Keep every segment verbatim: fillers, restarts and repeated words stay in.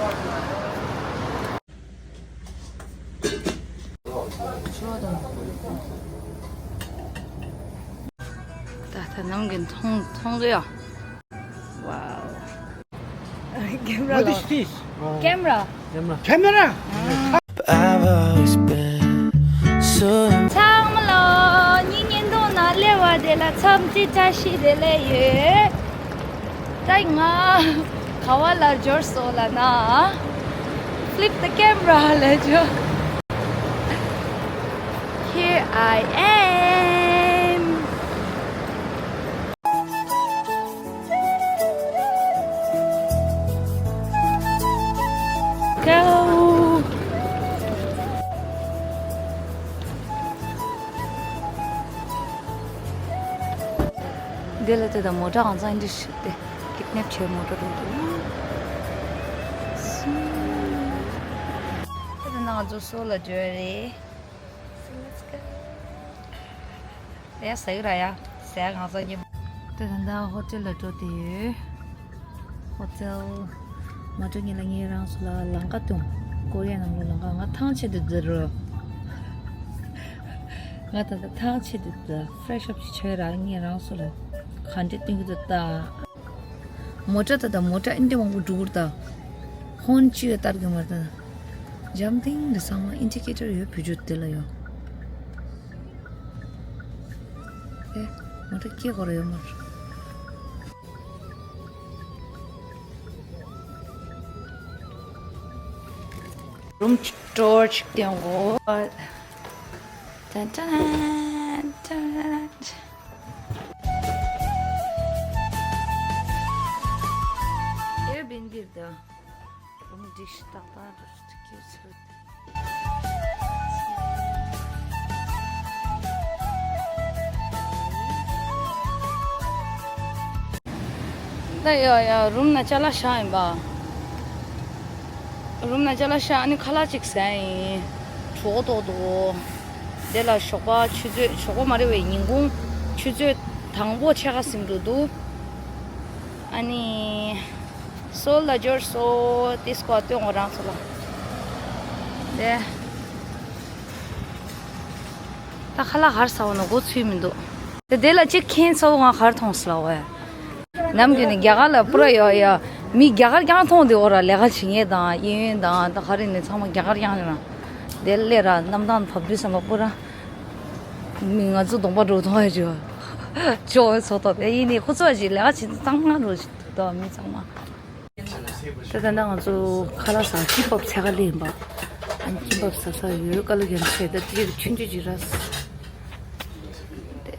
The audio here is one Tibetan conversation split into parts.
ད་ད་ནང་གི་མཐོང་མཐོང་གི་ཡ། Wow. Camera. What is this? Camera. Camera. Camera. I've always been so ཚང་མ་ལོ། ཉིན་ཉིན་དུ་ན་ལེ་བ་དེ་ལ་འཚམས་འདྲི་བཀྲ་ཤིས་བདེ་ལེགས་ཡོད། ད་ང་ག་བ་ལ་འབྱོར་སོང་ལ་ན། Flip the camera ལ་འབྱོར། Here I am. Go. འདི་ལ་དེ་དང་མོ་ཊ་གང་ཚང་འདི་ཞིག་སྟེ། ཀིད་ནེབ་བྱས་མོ་ཊ་འགྲོ་འདུག་དེ་དང་ང་ཚོ་སོ་ལ་འགྲོ་རེད། So let's go. ཡ་ཟ་གི་ར་ཡ། ཟ་གང་ཟ་གི། ད་ད་ལྟ་ཧོ་ཊེལ་ལ་འགྲོ་བསྡད་ཡོད། ཧོ་ཊེལ། མ་འགྲོ་ཉིན་ལ་ངས་རང་ཚོ་ལ་ལམ་ཁ་སྟོན། ཀོ་རི་ཡ་ནང་ལོ་ལམ་ཁ། ང་ཐང་ཆད་དུ་འཛུལ་རོ། ང་ད་ལྟ་ཐང་ཆད་དུ་འཛུལ། ཕེ་རེ་ཤི་ཨབ་ཅིག་བྱས་ར་ངས་རང་ཚོ་ལ་ག་འདྲས་སྟོན་གི་འདུག་ལྟ། མོ་ཊ་ད་ད་མོ་ཊ་ཨིན་དེ་མང་པོ་འགྲོ་གི་རེད་ད། ཧོན་གཅིག་ཡོད་ལྟར་གི་མ་རེད་ད། འཇམ་ཐིང་འདི་ཚང་མ་ཨིན་ཌི་ཀེ་ཊར་ཡོད་བེད་སྤྱོད་དེ་ལ་ཡོད། ཨེ། མོ་ཊ་སྐྱེལ་དགོས་རེད་ཡོད་མ་རེད། རུམ་ཊོར་ཅིག་སྟོན་གོ། ཏན་ཏན་ཏན། Airbnb རེད་ད། རུམ་ཌིཤ་ཏག་ཏག་འགྲོ་ཚུལ་ཁྱེར་ཚུལ། ད་ཡ་ཡ་རུམ་ན་ཅ་ལག་བཞག་ཡིན་པ། རུམ་ན་ཅ་ལག་བཞག་ཨ་ནི་ཁ་ལག་ཅིག་ཟ་ཡིན། གྲོད་ཁོག་ལྟོགས་འདུག་དེ་ལ་ཞོགས་པ་ཆུ་ཚོད་ཞོགས་པ་མ་རེད་པས་ཉིན་གུང་ཆུ་ཚོད་དང་པོ་ཕྱེད་ཀ་ཟིན་འགྲོ་འདུག་ཨ་ནི། སོལ་ལ་འབྱོར་སོ། དེ་སྐོར་སྟོན་འོ་རང་ཚོ་ལ། དེ། ད་ཁ་ལག་ག་རེ་ཟ་འོ་ན་མགོ་ཚོས་མི་འདུག་དེ་དེ་ལ་གཅིག་ཁེན་ཚ་བོ་ང་ག་རེ་མཐོང་སོང་ལ་འོ་ཡ། ནམ་རྒྱུན་ནས་རྒྱ་གར་ལ་པུ་ར་ཡོད་ཡ། མི་རྒྱ་གར་རྐྱང་མཐོང་དེ་འོ་ར་ལས་ཀ་བྱེད་མཁན་དང་གཡས་གཡོན་དང་ད་ག་རེ་ནས་ཚང་མ་རྒྱ་གར་རྐྱང་རེད་ར། དེ་སླེབས་ར་གནམ་ཐང་བབས་དུས་ཙམ་པ་པུ་ར། མི་ང་ཚོ་གདོང་པ་འགྲོ་ཐོང་ཡ་ཅིག་ཅོ་ཚོ་ཏོ་དེ་ཡིན་ནི་ཁོ་ཚོ་ཅིག་ལས་ཀ་བྱེད་དུས་གཙང་མ་འགྲོ་ཞིག་འདུག་མི་ཚང་མ། ད་ལྟ་ང་ཚོ་ཁ་ལག་ཟ་ཀིམ་པབ་འཚོལ་ག་སླེབས་ཡིན་པ། ཨ་ནི་ཀིམ་པབ་ཟ་ས་ཡོད་དཀའ་ལས་ཁག་ཆེ་ད་དེ་ཆུང་ཆུང་ཅིག་ར། དེ་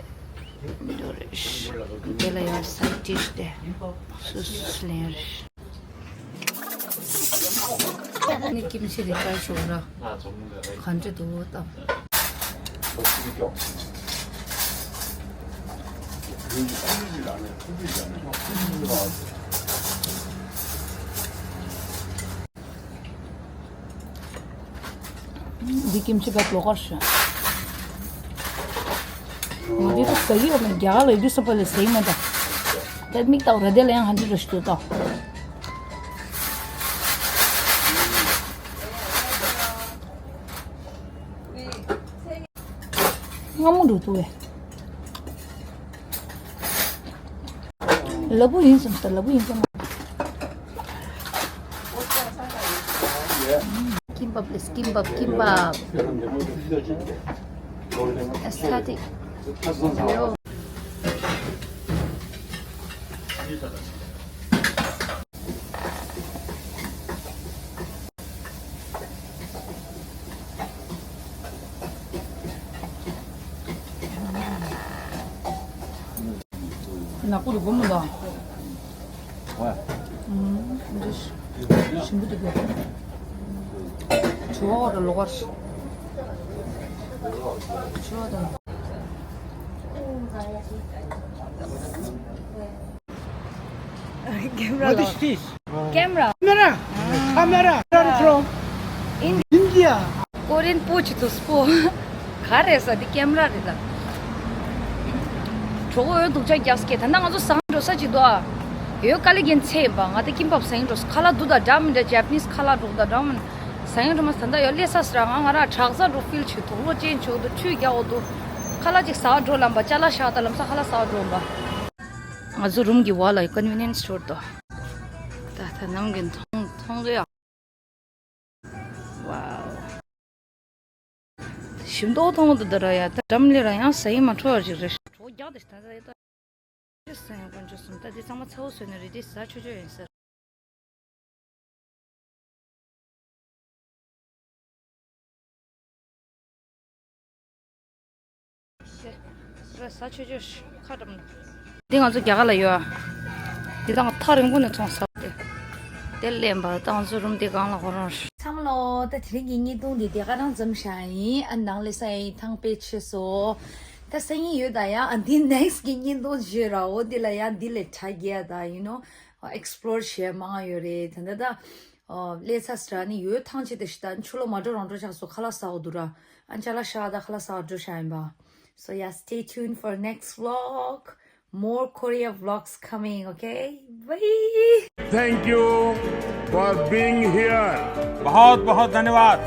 འདོ་རེ་ཤི། དེ་ལ་ཡང་སའིཌ་ཌིཤ་དེ་སོ་སོ་སོ་ལེན་རེ་ཤི། ནི་ཀིམ་ཆི་རེ་ཀར་ཤོག་ར། ག་འདྲ་འདུག་ལྟ། འདི་ཀིམ་ཆི་བབ་ལོག་གར་ཤོག་ང་འདི་ད་ཟ་གི་ཡོད་མེད་རྒྱ་གར་ལ་ཡོད་དུས་ས་པ་ལས་ཟ་གི་མེད་ད། ད་མིག་ལྟ་བ་ར་དེ་ལ་ཡང་ཧ་འདྲི་ར་ཞིག་འདུག་ད། སྔ་མོ་འགྲོ་ཐུབ་བས། ལ་ཕུག་ཡིན་བསམ་ས་ལ་ཕུག་ཡིན་བསམ། ཀིམ་པབ་ལས་ཀིམ་པབ་ཀིམ་པབ། Aesthetic. ནག་པོ་རུ་བུ་མོ་ལ། ཨུམ། འདི་ཞིམ་པོ་འདུག་གས། ཇོ་བོ་ར་ལོག་པར། ཇོ་བོ་དང་། Camera. What is this? Camera. Camera. Camera. Where are you from? In India. Korean པོ་ཅིག་འདུག་སྤོ། ག་རེ་ཟེར་འདི་ཀེམ་ར་རེད་ད། གྲོགས་པོ་འོས་སྡུག་ཅག་རྒྱག་སྐད་ད་ནང་ང་ཚོ་ཟ་འགྲོ་ས་ཅིག་འདུག་ཨ། ཡོད། དཀའ་ལས་རྒྱན་ཚད་ཡིན་པ། ང་ད་ཀིམ་པབ་ཟ་ཡིན་འགྲོ། ཁ་ལག་འདུག་ད་འདྲ་མི་འདྲ། ཇེ་པ་ནིས་ཁ་ལག་འགྲོ་ད་འདྲ་མི་ཟ་ཡིན་འགྲོ་མ་ཟ། ད་ཡོད་ལས་ས་སི་ར་ང་ང་ར་དྲག་ཟ་འགྲོ་ཕིལ་བྱེད། དུག་ལོག་ཅན་བྱུག་འདུག་ཁྲུས་རྒྱག་འོ་འདུག་ཁ་ལག་ཅིག་ཟ་འགྲོ་ལམ་པ་ཅ་ལག་བཞག་ད་ལམ་སང་ཁ་ལག་ཟ་འགྲོ་ལམ་པ། ང་ཚོ་རུམ་གྱི་བ་ལ་ཀོན་ཝི་ནི་ཡན་སི་སི་སྟོར་དོ། ད་ད་ནང་གི་མཐོང་མཐོང་གི་ཡ། ཝའོ། ཞིམ་མདོག་མཐོང་འདུག་ད་ར་ཡ། ད་འགྲམ་ལས་ར་ཡང་ཟ་ཡི་མ་འཕྲོ་བ་ཞིག་རེད། གྲོགས་རྒྱག་དེ་ད་ད་ད་ད་ཟ་ཡང་དཀོན་མཆོག་གསུམ། ད་དེ་ཚང་མ་ཚ་བོ་བཟོས་ནས་རེ་ལྡེ་ཟ་ཆོག་ཆོག་ཡིན་ཟེར། ཟ་ཆོག་ཆོག་ཁ་འགྲམ། འདི་ང་ཚོ་རྒྱ་གར་ལ་ཡོད། འདི་དང་ཐག་རིང་པོ་ནས་མཐོང་ས་དེ། དེ་ལེན་པ་ད་ང་ཚོ་རུམ་དེ་གང་ལ་གོ་རང་། ཚང་མ་ལོ། ད་དེ་རིང་གི་བརྙན་ཐུང་འདི་དེ་ག་རང་ཙམ་བཞག་ཡིན། ཨ་ནང་ལས་ས་ཡིན་ཐང་པེ་ཆེ་སོ། ད་སང་ཉིན་ཡོད་ད་ཡ། ཨ་འདི་ནེག་སི་གི་བརྙན་ཐུང་བརྗོད་ར་འོ། འདི་ལ་ཡ་འདི་ལས་དྲ་རྒྱས་ད་ཡུ་ནོ་ཨེག་སི་པོ་ལོར་བྱེད་མང་ཡོད་རེད། ད་ད་ད། ཨོ་ལས་ས་སི་ར་ནི་ཡོད་ཐང་ཆེ་དེ་ཤི་ད་ཆུ་ལོ་མ་འགྲོ་རང་འགྲོ་ཆགས་སོ། ཁ་ལག་ཟ་འོ་འདུག་ར། ཨ་ཅ་ལག་ཤ་ད་ཁ་ལག་ཟ་འགྲོ་ཤ་ཡིན་པ། So yeah, stay tuned for next vlog. More Korea vlogs coming, okay? Bye. Thank you for being here. बहुत बहुत धन्यवाद।